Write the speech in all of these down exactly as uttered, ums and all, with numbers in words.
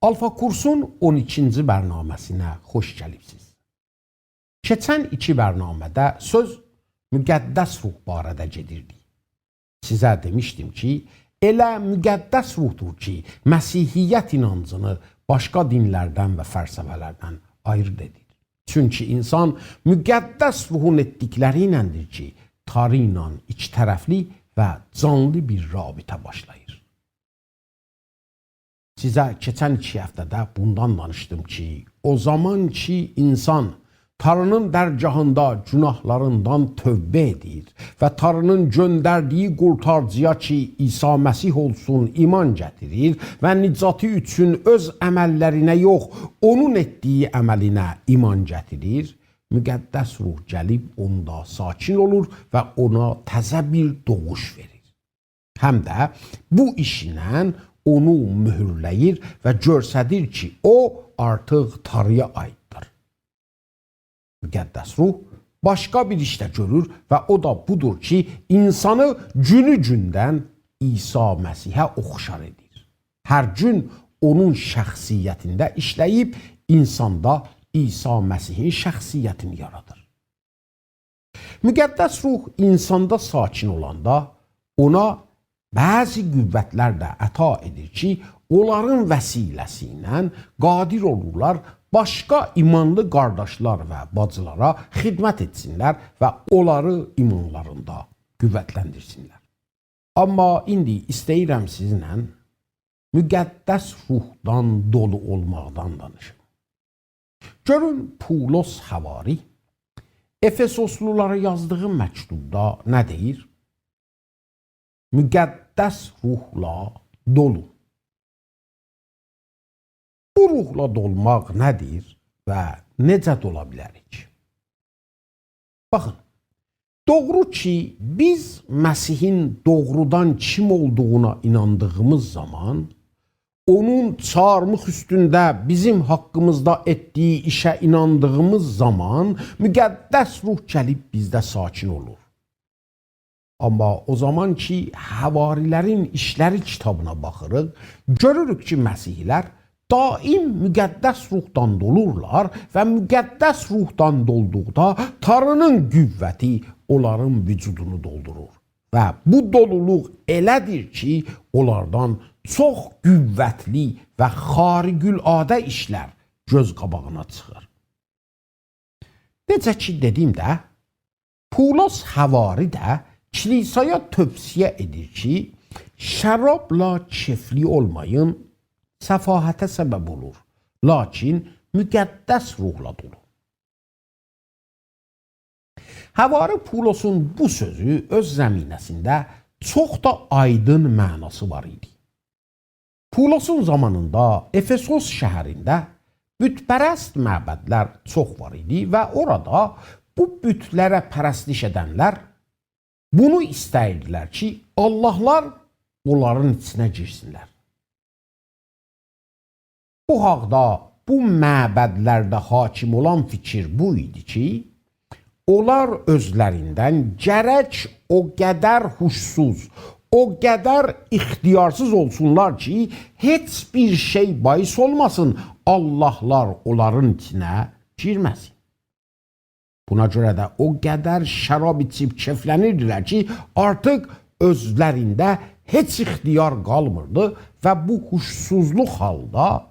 آلفا کورسون اون ایکینجی برنامه‌سینه خوش گلیبسیز. کئچن ایکی برنامه‌ده سؤز مقدس روح باره‌ده گئدیردی. سیزه دئمیشدیم کی، ائله مقدس روحدور کی، مسیحیت اینانجینی باشقا دینلردن و فلسفه‌لردن آیری ائدیر. چونکی اینسان مقدس روحون ائتدیکلری ایلندیر کی، تاری ایله ایکی طرفلی و جانلی بیر رابطه باشلاییر. سیزه کئچن ایکی هفته‌ده بوندان دانیشدیم کی، او زامان کی، اینسان تاری‌نین درگاهیندا گوناهلاریندان توبه ائدیر و تاری‌نین گؤندردیگی قورتاریجی‌یا کی، عیسی مسیح اولسون، ایمان گتیریر و نجاتی اوچون اؤز عمللرینه یوخ، اونون ائتدیگی عملینه ایمان گتیریر، مقدس روح گلیب اوندا ساکن اولور و اونا تزه بیر دوغوش وئریر. هم ده بو ایشینن اونو مؤهورله‌ییر و گؤستریر کی، او آرتیق تاری‌یا عاییددیر. مقدس روح باشقا بیر ایش ده گؤرور و او دا بودور کی، اینسانی گونو گوندن عیسی مسیحه اوخشار ائدیر. هر گون اونون شخصیتینده ایشله‌ییب، اینساندا عیسی مسیحین شخصیتینی یارادیر. مقدس روح اینساندا ساکن اولاندا اونا بعضی قوتلر ده عطا ائدیر کی، اونلارین وسیله‌سی ایله قادر اولورلار باشقا ایمانلی قارداشلار و باجیلارا خدمت ائتسینلر و اونلاری ایمانلاریندا قوتلندیرسینلر. آمما ایندی ایسته‌ییرم سیزینله مقدس روحدان دولو اولماقدان دانیشیم. گؤرون، پولس حواری افسوسلولارا یازدیغی مکتوبدا نه دئییر؟ مقدس روحلا دولو. بو روحلا دولماق نه‌دیر و نئجه دولا بیلریک؟ باخین، دوغرو کی، بیز مسیحین دوغرودان کیم اولدوغونا ایناندیغیمیز زامان، اونون چارمیخ اوستونده بیزیم حاققیمیزدا ائتدیگی ایشه ایناندیغیمیز زامان مقدس روح گلیب بیزده ساکن اولور. آمما او زامان کی، حواری‌لرین ایشلری کیتابینا باخیریق، گؤروروک کی، مسیحی‌لر دائم مقدس روحدان دولورلار و مقدس روحدان دولدوقدا تاری‌نین قوتی اونلارین وجودونو دولدورور. و بو دولولوق ائله‌دیر کی، اونلاردان چوخ قوتلی و خارق‌العاده ایشلر گؤز قاباغینا چیخیر. نئجه کی دئدیم ده، پولس حواری ده کلیسایا توصیه ائدیر کی، شرابلا کئفلی اولمایین، سفاهته سبب اولور، لاکین مقدس روحلا دولون. حواری پولسون بو سؤزو اؤز زمینه‌سینده چوخ دا آیدین معناسی وار ایدی. پولسون زامانیندا افسوس شهرینده بت‌پرست معبدلر چوخ وار ایدی و اورادا بو بت‌لره پرستش ائدنلر بونو ایسته‌ییردیلر کی، آللاهلار اونلارین ایچینه گیرسینلر. بو حاقدا بو معبدلرده حاکم اولان فیکیر بو ایدی کی، اونلار اؤزلریندن گرک او قدر هوشسوز، او قدر اختیارسیز اولسونلار کی، هئچ بیر شئی باعث اولماسین، آللاهلار اونلارین ایچینه گیرمه‌سین. بونا گؤره ده او قدر شراب ایچیب کئفلنیردیلر کی، آرتیق اؤزلرینده هئچ اختیار قالمیردی و بو هوشسوزلوق حالدا،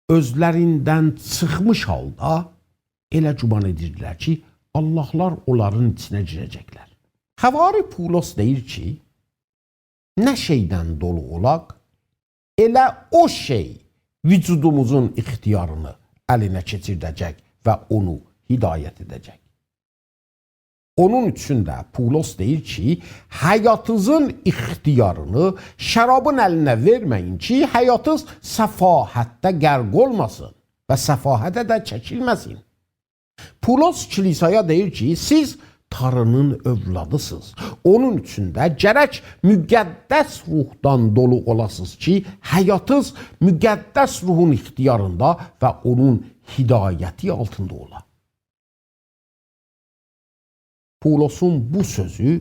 اؤزلریندن چیخمیش حالدا ائله گمان ائدیردیلر کی، آللاهلار اونلارین ایچینه گیره‌جکلر. حواری پولس دئییر کی، نه شئیدن دولو اولاق، ائله او شئی وجودوموزون اختیارینی الینه کئچیرده‌جک و اونو هدایت ائده‌جک. اونون اوچون ده پولس دئییر کی، حیاتینیزین اختیارینی شرابین الینه وئرمه‌یین کی، حیاتینیز سفاهتده غرق اولماسین و سفاهته ده چکیلمه‌سین. پولس کلیسایا دئییر کی، سیز تاری‌نین اولادیسینیز. اونون اوچون ده گرک مقدس روحدان دولو اولاسینیز کی، حیاتینیز مقدس روحون اختیاریندا و اونون هدایتی آلتیندا اولا. پولسون بو سؤزو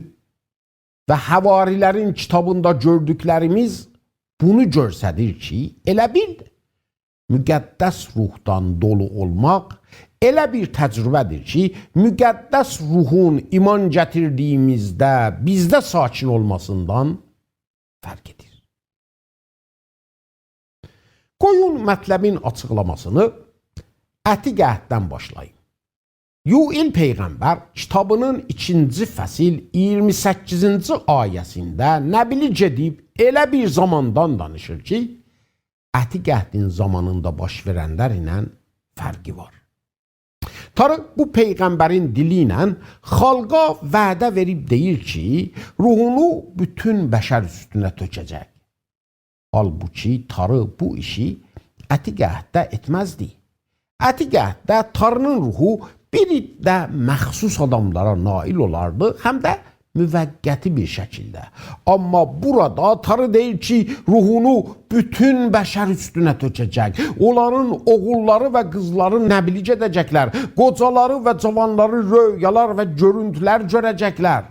و حواری‌لرین کیتابیندا گؤردوکلریمیز بونو گؤستریر کی، ائله بیل مقدس روحدان دولو اولماق ائله بیر تجربه‌دیر کی، مقدس روحون ایمان گتیردیییمیزده بیزده ساکن اولماسیندان فرق ائدیر. قویون مطلبین آچیقلاماسینی عتیق عهددن باشلاییم. یوئیل پیغمبر کیتابینین ایکینجی فصل اییرمی سککیزینجی آیه‌سینده نبیلی گئدیب ائله بیر زاماندان دانیشیر کی، عتیق عهدین زامانیندا باش وئرنلر ایله فرقی وار. تاری بو پیغمبرین دیلی ایله خالقا وعده وئریب دئییر کی، روحونو بوتون بشر اوستونه تؤکه‌جک. حالبوکی تاری بو ایشی عتیق عهدده ائتمزدی. عتیق عهدده تارینین روحو بیر عده مخصوص آداملارا نائل اولاردی، هم ده موقتی بیر شکیلده. آمما بورادا تاری دئییر کی، روحونو بوتون بشر اوستونه تؤکه‌جک. اونلارین اوغوللاری و قیزلاری نبیلی گئده‌جکلر. قوجالاری و جاوانلاری رؤیالار و گؤرونتولر گؤره‌جکلر.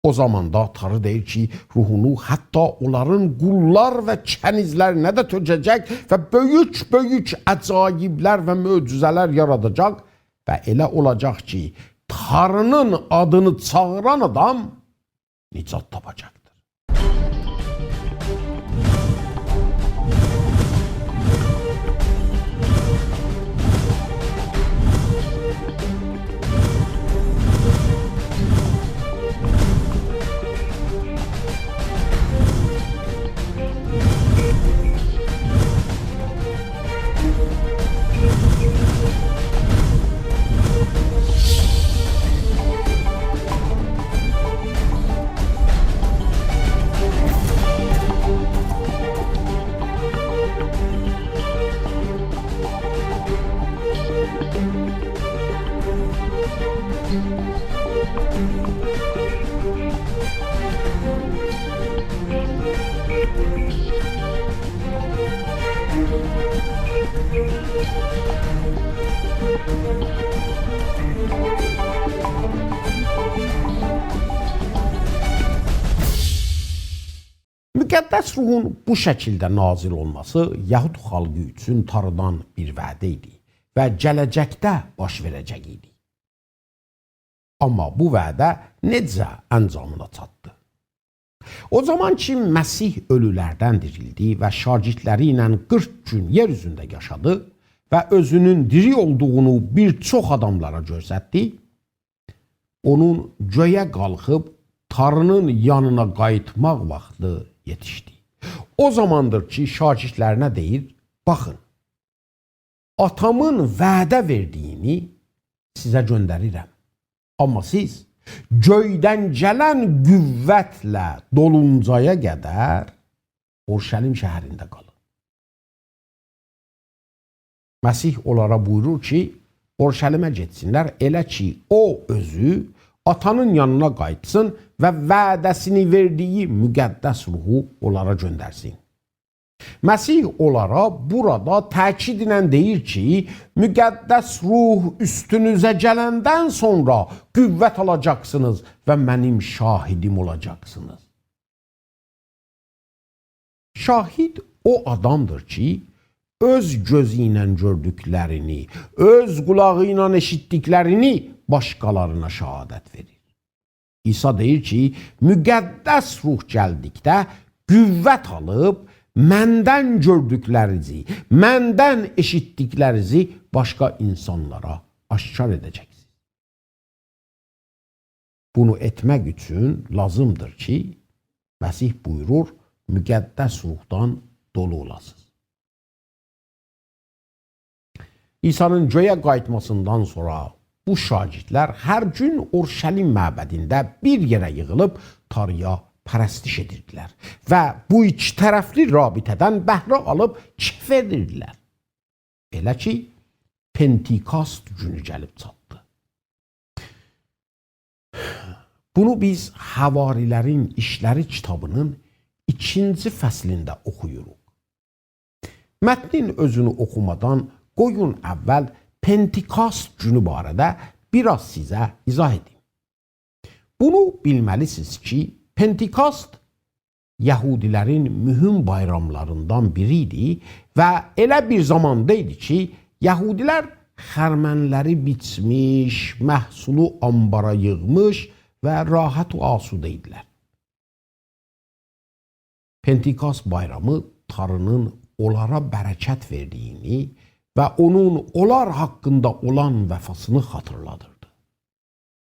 او زاماندا تاری دئییر کی، روحونو حتی اونلارین قوللار و کنیزلرینه ده تؤکه‌جک و بؤیوک-بؤیوک عجایبلر و معجزه‌لر یاراداجاق و ائله اولاجاق کی، تارینین آدینی چاغیران آدام نجات تاپاجاقدیر. مقدس روحون بو شکیلده نازل اولماسی یهود خالقی اوچون تاریدان بیر وعده ایدی و گله‌جکده باش وئره‌جک ایدی. آمما بو وعده نئجه انجامینا چاتدی؟ او زامان کی، مسیح اؤلولردن دیریلدی و شاگیردلری ایله قیرخ گون یئر اوزونده یاشادی و اؤزونون دیری اولدوغونو بیر چوخ آداملارا گؤستردی، اونون گؤیه قالخیب تاری‌نین یانینا قاییتماق واختی یئتیشدی. او زاماندیر کی، شاگیردلرینه دئییر: «باخین، آتامین وعده وئردیگینی سیزه گؤندریرم. آمما سیز گؤیدن گلن قوتله دولونجایا قدر اورشلیم شهرینده قالین.» مسیح اونلارا بویورور کی، اورشلیمه گئتسینلر، ائله کی، او اؤزو آتانین یانینا قاییتسین و وعده‌سینی وئردیگی مقدس روحو اونلارا گؤندرسین. مسیح اونلارا بورادا تأکیدله دئییر کی، مقدس روح اوستونوزه گلندن سونرا قوت آلاجاقسینیز و منیم شاهدیم اولاجاقسینیز. شاهد او آدامدیر کی، اؤز گؤزو ایله گؤردوکلرینی، اؤز قولاغی ایله ائشیتدیکلرینی باشقالارینا شهادت وئریر. عیسی دئییر کی، مقدس روح گلدیکده قوت آلیب، مندن گؤردوکلرینیزی، مندن ائشیتدیکلرینیزی باشقا اینسانلارا آشکار ائده‌جکسینیز. بونو ائتمک اوچون لازیمدیر کی، مسیح بویورور، مقدس روحدان دولو اولاسینیز. عیسی‌نین گؤیه قاییتماسیندان سونرا بو شاگیردلر هر گون اورشلیم معبدینده بیر یئره ییغیلیب تانری‌یا پرستش ائدیردیلر و بو ایکی طرفلی رابطه‌دن بهره آلیب کئیف وئریردیلر. ائله کی، پنتکوست گونو گلیب چاتدی. بونو بیز حواری‌لرین ایشلری کیتابی‌نین ایکینجی فصلینده اوخویوروق. متنین اؤزونو اوخومادان قویون اول پنتکوست گونو باره‌ده بیر آز سیزه ایضاح ائدیم. بونو بیلمه‌لی‌سینیز کی، پنتکوست یهودی‌لرین مهم بایراملاریندان بیری ایدی و ائله بیر زاماندا ایدی کی، یهودی‌لر خرمن‌لری بیچمیش، محصولو آنبارا ییغمیش و راحت و آسوده ایدیلر. پنتیکاست بایرامی تاری‌نین اونلارا برکت وئردیگینی و اونون اونلار حاقیندا اولان وفاسینی خاطیرلادیردی.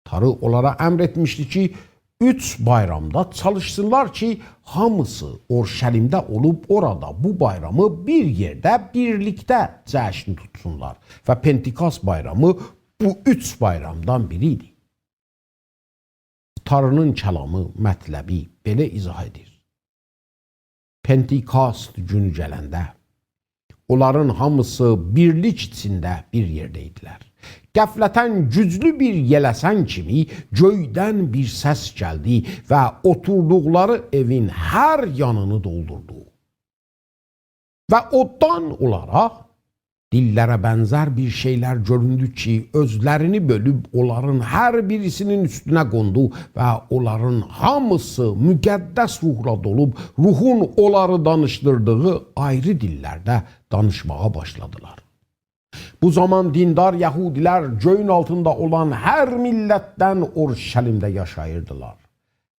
تاری اونلارا امر ائتمیشدی کی، اوچ بایرامدا چالیشسینلار کی، هامیسی اورشلیمده اولوب اورادا بو بایرامی بیر یئرده بیرلیکده جشن توتسونلار و پنتیکاست بایرامی بو اوچ بایرامدان بیری ایدی. تاری‌نین کلامی، مطلبی بئله ایضاح ائدیر. پنتیکاست گونو گلنده، اونلارین هامیسی بیرلیک ایچینده بیر یئرده ایدیلر. غفلتاً گوجلو بیر یئله‌سن کیمی گؤیدن بیر سس گلدی و اوتوردوقلاری ائوین هر یانینی دولدوردو. و اودان اونلارا دیللره بنزر بیر شئیلر گؤروندو کی، اؤزلرینی بؤلوب اونلارین هر بیریسینین اوستونه قوندو و اونلارین هامیسی مقدس روحلا دولوب، روحون اونلاری دانیشدیردیغی آیری دیللرده دانیشماغا باشلادیلار. بو زامان دیندار یهودی‌لر گؤیون آلتیندا اولان هر میللتدن اورشلیمده یاشاییردیلار.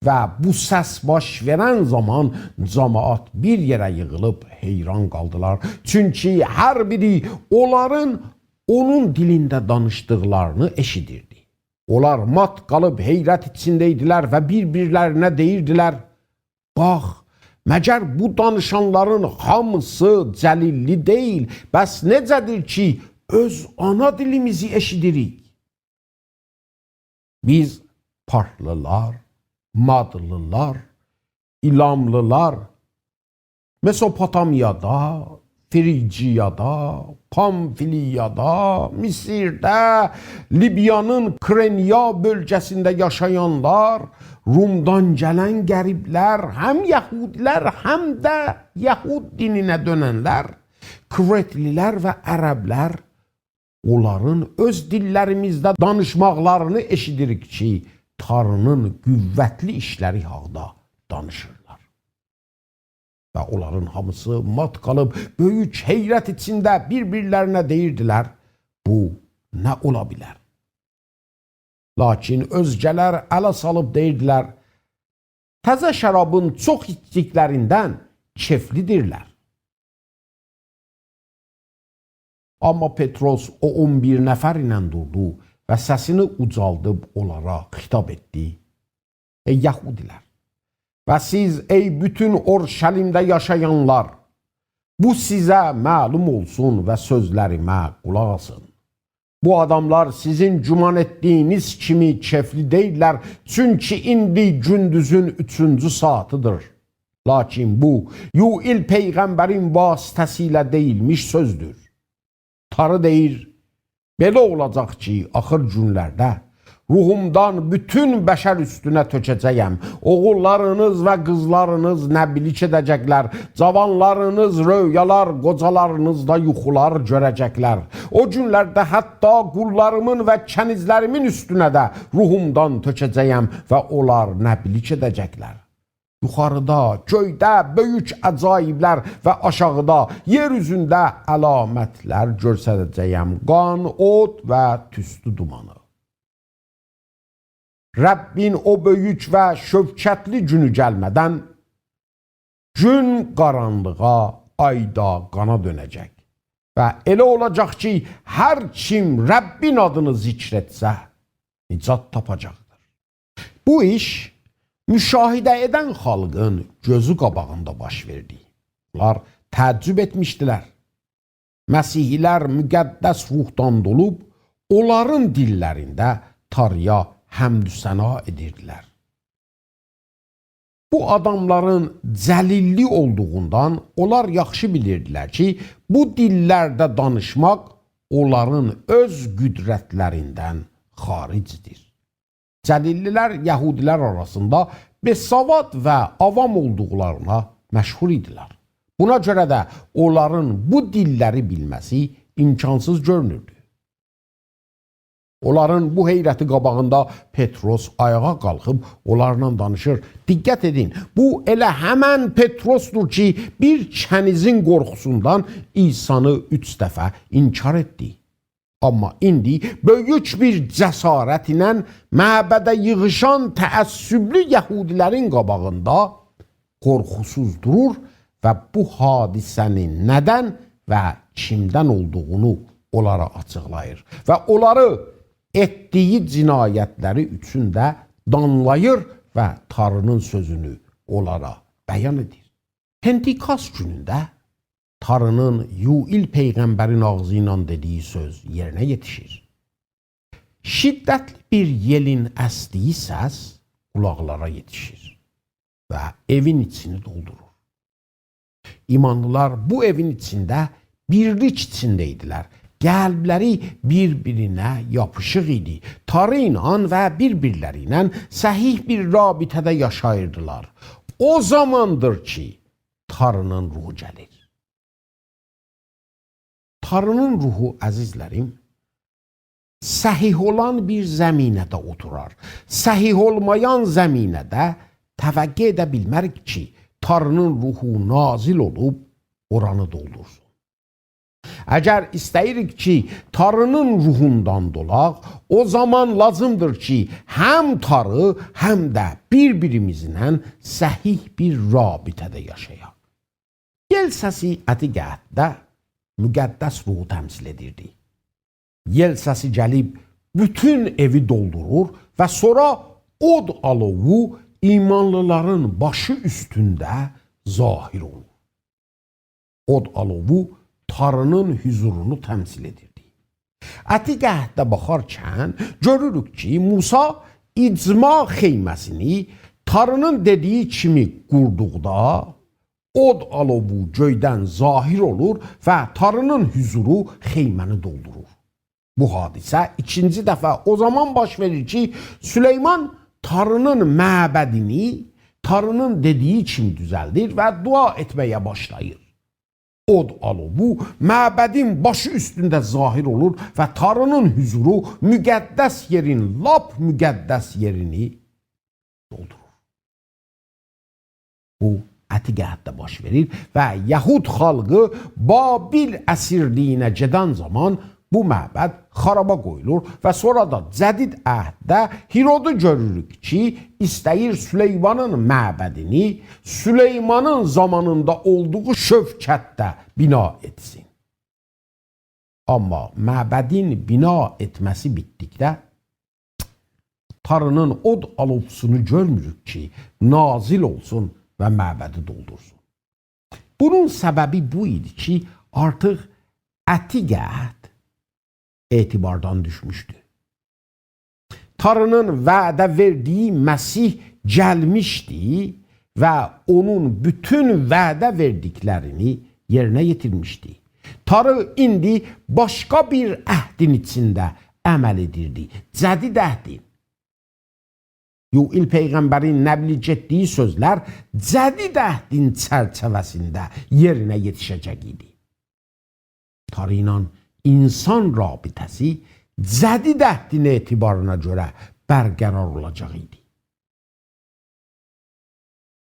و بو سس باش وئرن زامان جماعت بیر یئره ییغیلیب حیران قالدیلار. چونکی هر بیری اونلارین اونون دیلینده دانیشدیقلارینی ائشیدیردی. اونلار مات قالیب حیرت ایچینده ایدیلر و بیر-بیرلرینه دئییردیلر: «باخ، مگر بو دانیشانلارین هامیسی جلیللی دئییل؟ بس نئجه‌دیر کی، اؤز آنا دیلیمیزی ائشیدیریک؟» بیز پارتلیلار، مادلیلار، ایلاملیلار، مسوپوتامیادا، فریجیادا، پامفیلیادا، مصرده، لیبیانین کرنیا بؤلگه‌سینده یاشایانلار، رومدان گلن غریبلر، هم یهودی‌لر، هم ده یهود دینینه دؤننلر، کرتلی‌لر و عربلر، اونلارین اؤز دیللریمیزده دانیشماقلارینی ائشیدیریک کی، تاری‌نین قوتلی ایشلری حاقدا دانیشیرلار. و اونلارین هامیسی مات قالیب، بؤیوک حیرت ایچینده بیر-بیرلرینه دئییردیلر: «بو نه اولا بیلر؟» لاکین اؤزگه‌لر اله سالیب دئییردیلر: «تازه شرابین چوخ ایچدیکلریندن کئفلی‌دیرلر.» آمما پطرس او اون بیر نفر ایله دوردو و سسینی اوجالدیب اونلارا خطاب ائتدی: «ای یهودی‌لر و سیز، ای بوتون اورشلیمده یاشایانلار، بو سیزه معلوم اولسون و سؤزلریمه قولاق آسین. بو آداملار سیزین گمان ائتدیگینیز کیمی کئفلی دئییللر، چونکی ایندی گوندوزون اوچونجو ساعاتی‌دیر. لاکین بو، یوئیل پیغمبرین واسطه‌سیله دئییلمیش سؤزدور. تاری دئییر: بئله اولاجاق کی، آخیر گونلرده روحومدان بوتون بشر اوستونه تؤکه‌جه‌یم. اوغوللارینیز و قیزلارینیز نبیلیک ائده‌جکلر، جاوانلارینیز رؤیالار، قوجالارینیز دا یوخولار گؤره‌جکلر. او گونلرده حتی قوللاریمین و کنیزلریمین اوستونه ده روحومدان تؤکه‌جه‌یم و اونلار نبیلیک ائده‌جکلر. یوخاریدا، گؤیده بؤیوک عجایبلر و آشاغیدا، یئر اوزونده علامتلر گؤستره‌جه‌یم: قان، اود و توستو دومانی. ربین او بؤیوک و شوکتلی گونو گلمه‌دن گون قارانلیغا، آی دا قانا دؤنه‌جک. و ائله اولاجاق کی، هر کیم ربین آدینی ذکر ائتسه، نجات تاپاجاقدیر.» بو ایش مشاهده ائدن خالقین گؤزو قاباغیندا باش وئردی. اونلار تعجب ائتمیشدیلر. مسیحی‌لر مقدس روحدان دولوب، اونلارین دیللرینده تاری‌یا حمد و ثنا ائدیردیلر. بو آداملارین جلیللی اولدوغوندان اونلار یاخشی بیلیردیلر کی، بو دیللرده دانیشماق اونلارین اؤز قدرتلریندن خارجدیر. جلیللی‌لر یهودی‌لر آراسیندا بی‌سواد و عوام اولدوقلارینا مشهور ایدیلر. بونا گؤره ده اونلارین بو دیللری بیلمه‌سی امکانسیز گؤرونوردو. اونلارین بو حیرتی قاباغیندا پطرس آیاغا قالخیب اونلارلا دانیشیر. دقت ائدین، بو ائله همن پطرسدور کی، بیر کنیزین قورخوسوندان عیسانی اوچ دفعه انکار ائتدی. آمما ایندی بؤیوک بیر جسارت ایله معبده ییغیشان تعصبلو یهودی‌لرین قاباغیندا قورخوسوز دورور و بو حادثه‌نین نه‌دن و کیمدن اولدوغونو اونلارا آچیقلاییر و اونلاری ائتدیگی جنایتلری اوچون ده دانلاییر و تاری‌نین سؤزونو اونلارا بیان ائدیر. پنتکاست گونونده تاری‌نین یوئیل پیغمبرین آغزی ایله دئدیگی سؤز یئرینه یئتیشیر. شدتلی بیر یئلین اسدیگی سس قولاقلارا یئتیشیر و ائوین ایچینی دولدورور. ایمانلیلار بو ائوین ایچینده بیرلیک ایچینده ایدیلر. قلبلری بیر-بیرینه یاپیشیق ایدی. تاری ایله و بیر-بیرلری ایله صحیح بیر رابطه‌ده یاشاییردیلار. او زاماندیر کی، تاری‌نین روحو گلیر. تاری‌نین روحو، عزیزلریم، صحیح اولان بیر زمینه‌ده اوتورار. صحیح اولمایان زمینه‌ده توقع ائده بیلمه‌ریک کی، تاری‌نین روحو نازل اولوب اورانی دولدورسون. اگر ایسته‌ییریک کی، تاری‌نین روحوندان دولاق، او زامان لازیمدیر کی، هم تاری، هم ده بیر-بیریمیزله صحیح بیر رابطه‌ده یاشایاق. یئل سسی عتیق عهدده مقدس روحو تمثیل ائدیردی. یئل سسی گلیب بوتون ائوی دولدورور و سونرا اود آلووو ایمانلیلارین باشی اوستونده ظاهر اولور. اود آلووو تاری‌نین حضورونو تمثیل ائدیردی. عتیق عهده باخارکن گؤروروک کی، موسی اجماع خیمه‌سینی تاری‌نین دئدیگی کیمی قوردوقدا، اود آلووو گؤیدن ظاهر اولور و تاری‌نین حضورو خیمه‌نی دولدورور. بو حادثه ایکینجی دفعه او زامان باش وئریر کی، سلیمان تاری‌نین معبدینی تاری‌نین دئدیگی کیمی دوزلدیر و دعا ائتمه‌یه باشلاییر. اود آلووو معبدین باشی اوستونده ظاهر اولور و تاری‌نین حضورو مقدس یئرین لاپ مقدس یئرینی دولدورور. بو عتیق عهدده باش وئریر و یهود خالقی بابل اسیرلیگینه گئدن زامان بو معبد خارابا قویولور و سونرا دا جدید عهدده هیرودو گؤروروک کی، ایسته‌ییر سلیمانین معبدینی سلیمانین زامانیندا اولدوغو شوکتده بنا ائتسین. آمما معبدین بنا ائتمه‌سی بیتدیکده، تاری‌نین اود آلوووسونو گؤرموروک کی، نازل اولسون و معبدی دولدورسون. بونون سببی بو ایدی کی، آرتیق عتیق عهد اعتباردان دوشموشدو. تاری‌نین وعده وئردیگی مسیح گلمیشدی و اونون بوتون وعده وئردیکلرینی یئرینه یئتیرمیشدی. تاری ایندی باشقا بیر عهدین ایچینده عمل ائدیردی. جدید عهدین. یوئیل پیغمبرین نبیلیک ائتدیگی سؤزلر جدید عهدین چرچیوه‌سینده یئرینه یئتیشه‌جک ایدی. تاری ایله اینسان رابطه‌سی جدید عهدین اعتبارینا گؤره برقرار اولاجاق ایدی.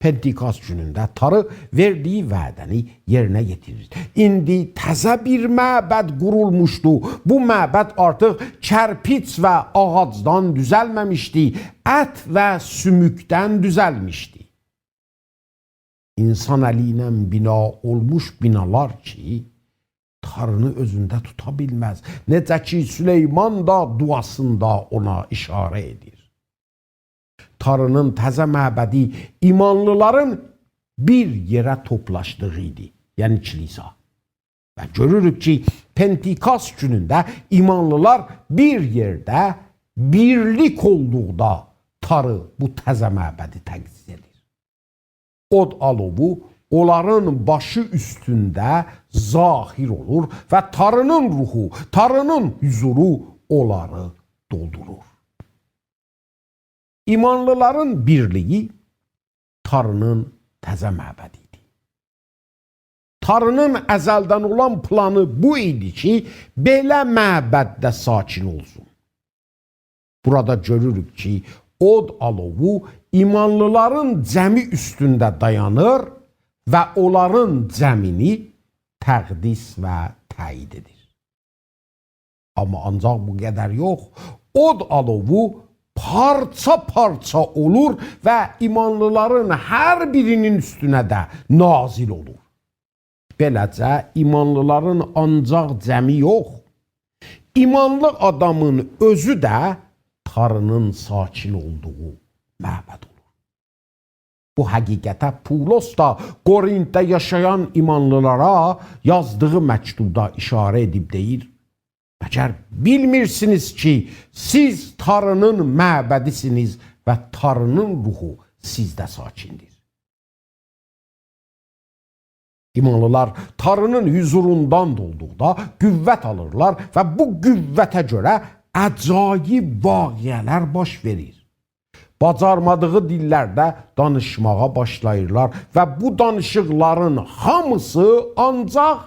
پنتکاست گونونده تاری وئردیگی وعده‌نی یئرینه یئتیریر. ایندی تزه بیر معبد قورولموشدو. بو معبد آرتیق کرپیچ و آغاجدان دوزلمه‌میشدی، ات و سوموکدن دوزلمیشدی. اینسان الی ایله بنا اولموش بینالار کی، تارینی اؤزونده توتا بیلمز. نئجه کی، سلیمان دا دعاسیندا اونا اشاره ائدیر. تاری‌نین تزه معبدی ایمانلیلارین بیر یئره توپلاشدیغی ایدی، یعنی کلیسا. و گؤروروک کی، پنتکاست گونونده ایمانلیلار بیر یئرده بیرلیک اولدوقدا تاری بو تزه معبدی تقدیس ائدیر. اود آلووو اونلارین باشی اوستونده ظاهر اولور و تاری‌نین روحو، تاری‌نین حضورو اونلاری دولدورور. ایمانلیلارین بیرلیگی تاری‌نین تزه معبدی ایدی. تاری‌نین ازلدن اولان پلانی بو ایدی کی، بئله معبدده ساکن اولسون. بورادا گؤروروک کی، اود آلووو ایمانلیلارین جمعی اوستونده دایانیر و اونلارین جمعینی تقدیس و تأیید ائدیر. آمما آنجاق بو قدر یوخ. اود آلووو پارچا-پارچا اولور و ایمانلیلارین هر بیرینین اوستونه ده نازل اولور. بئله‌جه، ایمانلیلارین آنجاق جمعی یوخ، ایمانلی آدامین اؤزو ده تارینین ساکن اولدوغو معبد اولور. بو حقیقته پولس دا قورینتده یاشایان ایمانلیلارا یازدیغی مکتوبدا ایشاره ائدیب دئییر: «مگر بیلمیرسینیز کی، سیز تارینین معبدیسینیز و تارینین روحو سیزده ساکن‌دیر؟» ایمانلیلار تارینین حضوروندان دولدوقدا قوت آلیرلار و بو قوته گؤره عجایب واقعه‌لر باش وئریر. باجارمادیغی دیللرده دانیشماغا باشلاییرلار و بو دانیشیقلارین هامیسی آنجاق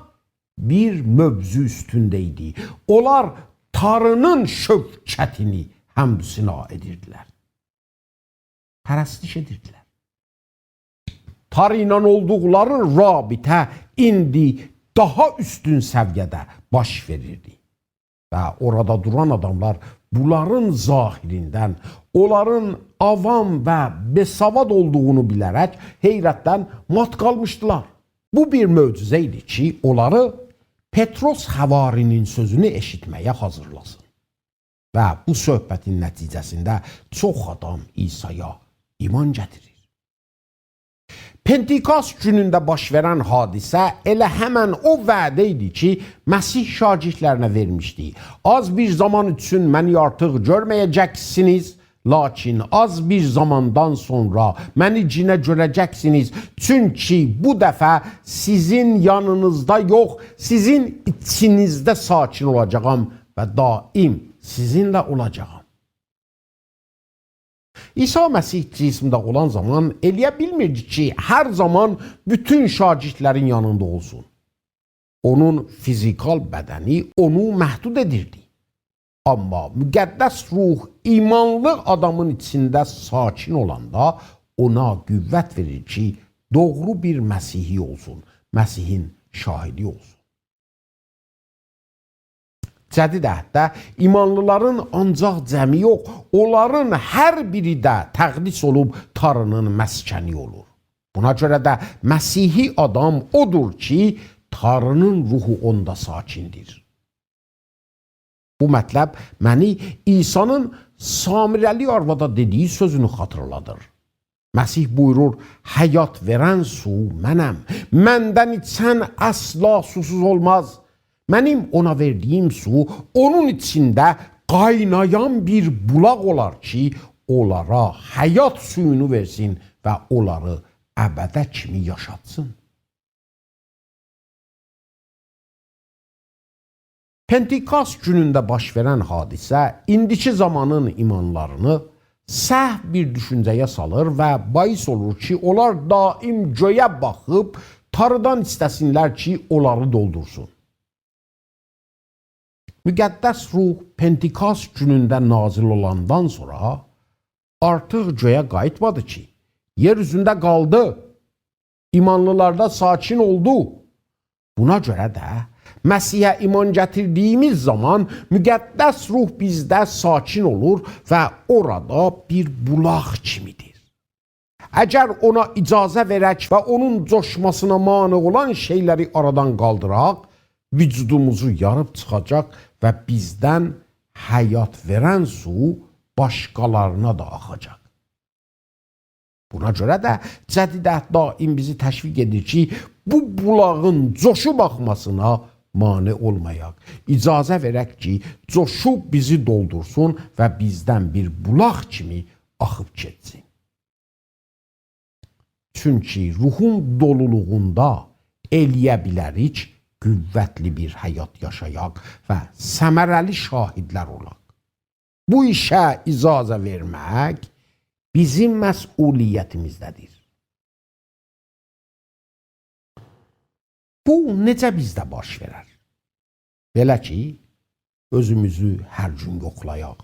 بیر موضوع اوستونده ایدی. اونلار تارینین شوکتینی حمد و ثنا ائدیردیلر. پرستش ائدیردیلر. تاری ایله اولدوقلاری رابطه ایندی داها اوستون سویه‌ده باش وئریردی. و اورادا دوران آداملار بونلارین ظاهریندن، اونلارین عوام و بی‌سواد اولدوغونو بیله‌رک حیرتدن مات قالمیشدیلار. بو بیر معجزه ایدی کی، اونلاری پطرس حواری‌نین سؤزونو ائشیتمه‌یه حاضیرلاسین. و بو صحبتین نتیجه‌سینده چوخ آدام عیسایا ایمان گتیریر. پنتکوست گونونده باش وئرن حادثه ائله همن او وعده ایدی کی، مسیح شاگردلرینه وئرمیشدی. «آز بیر زامان اوچون منی آرتیق گؤرمه‌یه‌جکسینیز، لاکین آز بیر زاماندان سونرا منی یئنه گؤره‌جکسینیز، چونکی بو دفعه سیزین یانینیزدا یوخ، سیزین ایچینیزده ساکن اولاجاغام و دائم سیزینله اولاجاغام.» عیسی مسیح جسمده اولان زامان ائلیه بیلمیردی کی، هر زامان بوتون شاگردلرین یانیندا اولسون. اونون فیزیکال بدنی اونو محدود ائدیردی. آمما مقدس روح ایمانلی آدامین ایچینده ساکن اولاندا اونا قوت وئریر کی، دوغرو بیر مسیحی اولسون، مسیحین شاهدی اولسون. جدید عهدده ایمانلیلارین آنجاق جمعی یوخ، اونلارین هر بیری ده تقدیس اولوب تاری‌نین مسکنی اولور. بونا گؤره ده مسیحی آدام اودور کی، تاری‌نین روحو اوندا ساکن‌دیر. بو مطلب منی عیسی‌نین سامره‌لی آروادا دئدیگی سؤزونو خاطیرلادیر. مسیح بویورور: «حیات وئرن سو منم. مندن ایچن اصلا سوسوز اولماز.» منیم اونا وئردیگیم سو اونون ایچینده قاینایان بیر بولاق اولار کی، اونلارا حیات سویونو وئرسین و اونلاری ابده کیمی یاشاتسین. پنتکوست گونونده باش وئرن حادثه ایندیکی زامانین ایمانلیلارینی سهو بیر دوشونجه‌یه سالیر و باعث اولور کی، اونلار دائم گؤیه باخیب تاریدان ایسته‌سینلر کی، اونلاری دولدورسون. مقدس روح پنتکوست گونونده نازل اولاندان سونرا آرتیق گؤیه قاییتمادی کی، یئر اوزونده قالدی. ایمانلیلاردا ساکن اولدو. بونا گؤره ده مسیحه ایمان گتیردیگیمیز زامان مقدس روح بیزده ساکن اولور و اورادا بیر بولاق کیمی‌دیر. اگر اونا اجازه وئرک و اونون جوشماسینا مانع اولان شئیلری آرادان قالدیراق، وجودوموزو یاریب چیخاجاق و بیزدن حیات وئرن سو باشقالارینا دا آخاجاق. بونا گؤره ده جدید عهد دائم بیزی تشویق ائدیر کی، بو بولاغین جوشوب آخماسینا مانع اولمایاق. اجازه وئرک کی، جوشوب بیزی دولدورسون و بیزدن بیر بولاق کیمی آخیب گئتسین. چونکی روحون دولولوغوندا ائلیه بیلریک قوتلی بیر حیات یاشایاق و ثمره‌لی شاهدلر اولاق. بو ایشه اجازه وئرمک بیزیم مسئولیتیمیزده‌دیر. بو نئجه بیزده باش وئرر؟ بئله کی، اؤزوموزو هر گون یوخلایاق.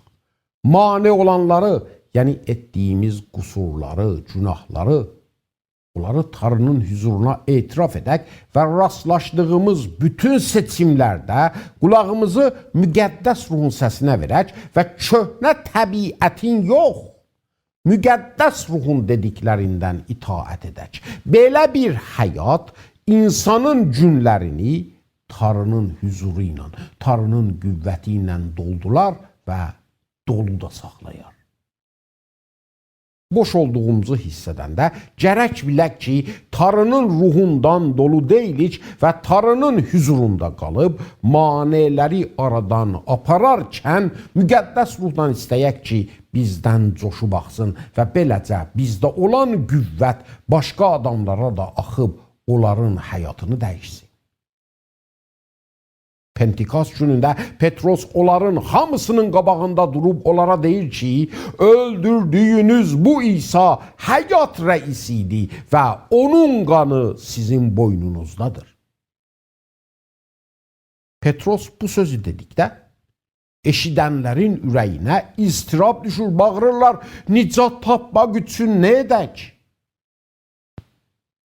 مانع اولانلاری، یعنی ائتدیگیمیز قصورلاری، گوناهلاری، اونلاری تاری‌نین حضورونا اعتراف ائدک و راستلاشدیغیمیز بوتون سئچیملرده قولاغیمیزی مقدس روحون سسینه وئرک و کؤهنه طبیعتین یوخ، مقدس روحون دئدیکلریندن اطاعت ائدک. بئله بیر حیات اینسانین گونلرینی تاری‌نین حضورو ایله، تاری‌نین قوتی ایله دولدورار و دولو دا ساخلایار. بوش اولدوغوموزو حیس ائدنده گرک بیلک کی، تاری‌نین روحوندان دولو دئییلیک و تاری‌نین حضوروندا قالیب مانعلری آرادان آپارارکن مقدس روحدان ایسته‌یک کی، بیزدن جوشوب آخسین و بئله‌جه بیزده اولان قوت باشقا آداملارا دا آخیب اونلارین حیاتینی دییشسین. پنتکوست گونونده پطرس اونلارین هامیسینین قاباغیندا دوروب اونلارا دئییر کی، اؤلدوردویونوز بو عیسی حیات رئیسی ایدی و اونون قانی سیزین بوینونوزدادیر. پطرس بو سؤزو دئدیکده، ائشیدنلرین اوره‌یینه اضطراب دوشور، باغیریرلار: «نجات تاپماق اوچون نه ائدک؟»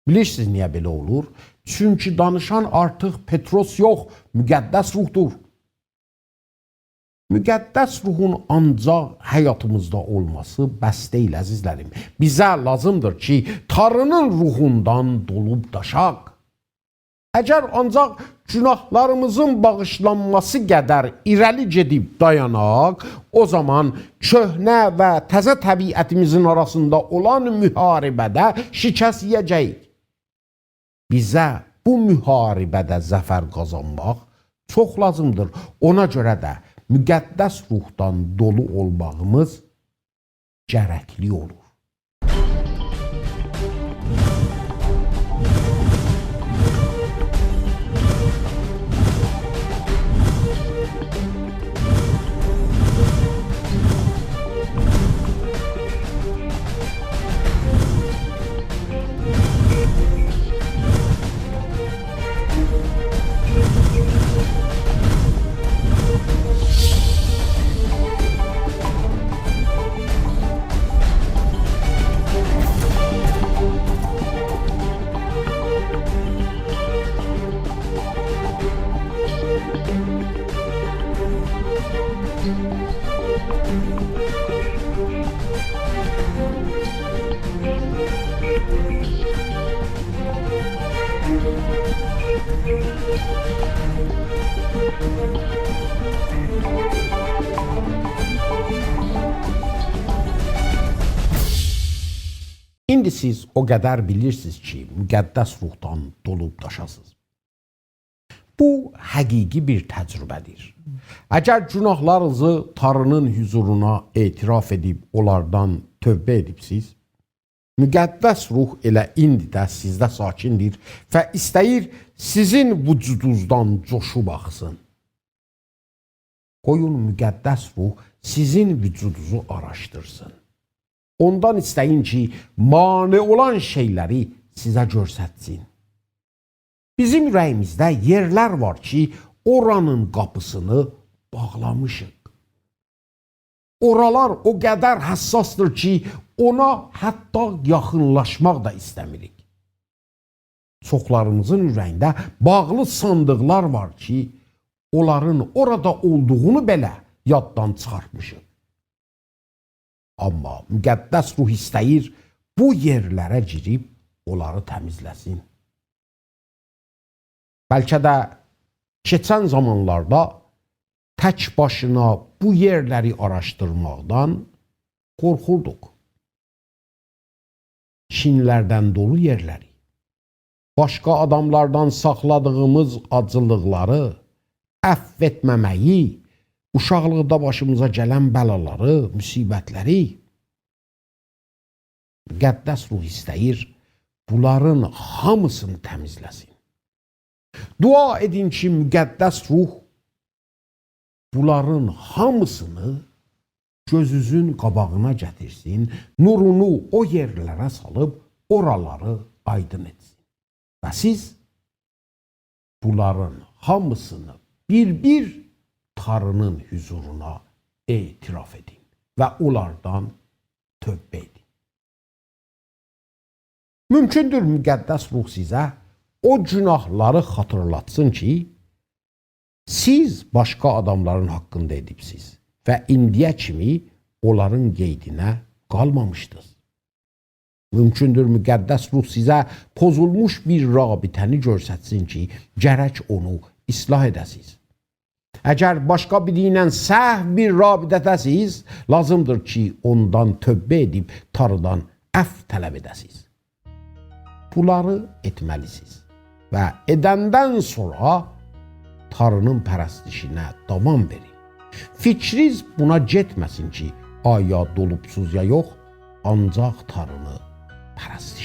بیلیرسینیز نییه بئله اولور؟ چونکی دانیشان آرتیق پطرس یوخ، مقدس روحدور. مقدس روحون آنجاق حیاتیمیزدا اولماسی بس دئییل، عزیزلریم. بیزه لازیمدیر کی، تاری‌نین روحوندان دولوب داشاق. اگر آنجاق گوناهلاریمیزین باغیشلانماسی قدر ایره‌لی گئدیب دایاناق، او زامان کؤهنه و تزه طبیعتیمیزین آراسیندا اولان محاربه‌ده شکست یئیه‌جه‌ییک. بیزه بو محاربه‌ده ظفر قازانماق چوخ لازیمدیر. اونا گؤره ده مقدس روحدان دولو اولماغیمیز گرکلی اولور. ایندی سیز او قدر بیلیرسینیز کی، مقدس روحدان دولوب داشاسینیز. بو حقیقی بیر تجربه‌دیر. اگر گوناهلارینیزی تاری‌نین حضورونا اعتراف ائدیب اونلاردان توبه ائدیبسیز، مقدس روح ائله ایندی ده سیزده ساکندیر و ایسته‌ییر سیزین وجودونوزدان جوشوب آخسین. قویون مقدس روح سیزین وجودونوزو آراشدیرسین. اوندان ایسته‌یین کی، مانع اولان شئیلری سیزه گؤرستسین. بیزیم اوره‌ییمیزده یئرلر وار کی، اورانین قاپیسینی باغلامیشیق. اورالار او قدر حساسدیر کی، اونا حتی یاخینلاشماق دا ایسته‌میریک. چوخلاریمیزین اوره‌یینده باغلی صاندیقلار وار کی، اونلارین اورادا اولدوغونو بئله یاددان چیخارتمیشیق. آمما مقدس روح ایسته‌ییر بو یئرلره گیریب اونلاری تمیزله‌سین. بلکه ده کئچن زامانلاردا تک باشینا بو یئرلری آراشدیرماقدان قورخوردوق. کینلردن دولو یئرلری، باشقا آداملاردان ساخلادیغیمیز آجیلیقلاری، عفو ائتمه‌مه‌یی، اوشاقلیقدا باشیمیزا گلن بلالاری، مصیبتلری. مقدس روح ایسته‌ییر بونلارین هامیسینی تمیزله‌سین. دعا ائدین کی، مقدس روح بونلارین هامیسینی گؤزونوزون قاباغینا گتیرسین، نورونو او یئرلره سالیب اورالاری آیدین ائتسین. و سیز بونلارین هامیسینی بیر-بیر تاری‌نین حضورونا اعتراف ائدین. و اونلاردان توبه ائدین. مومکوندور مقدس روح سیزه او گوناهلاری خاطیرلاتسین کی، سیز باشقا آداملارین حاقیندا ائدیبسیز و ایندیه کیمی اونلارین قیدینه قالمامیشدینیز. مومکوندور مقدس روح سیزه پوزولموش بیر رابطه‌نی گؤرستسین کی، گرک اونو اصلاح ائده‌سیز. اگر باشقا بیری ایله سهو بیر رابطه‌ده‌سیز، لازیمدیر کی، اوندان توبه ائدیب تاریدان عفو طلب ائده‌سیز. بونلاری ائتمه‌لیسینیز و ائدندن سونرا تاری‌نین پرستیشینه داوام وئرین. فیکرینیز بونا گئتمه‌سین کی، آیا دولوبسوز یا یوخ، آنجاق تاری‌نی پرستش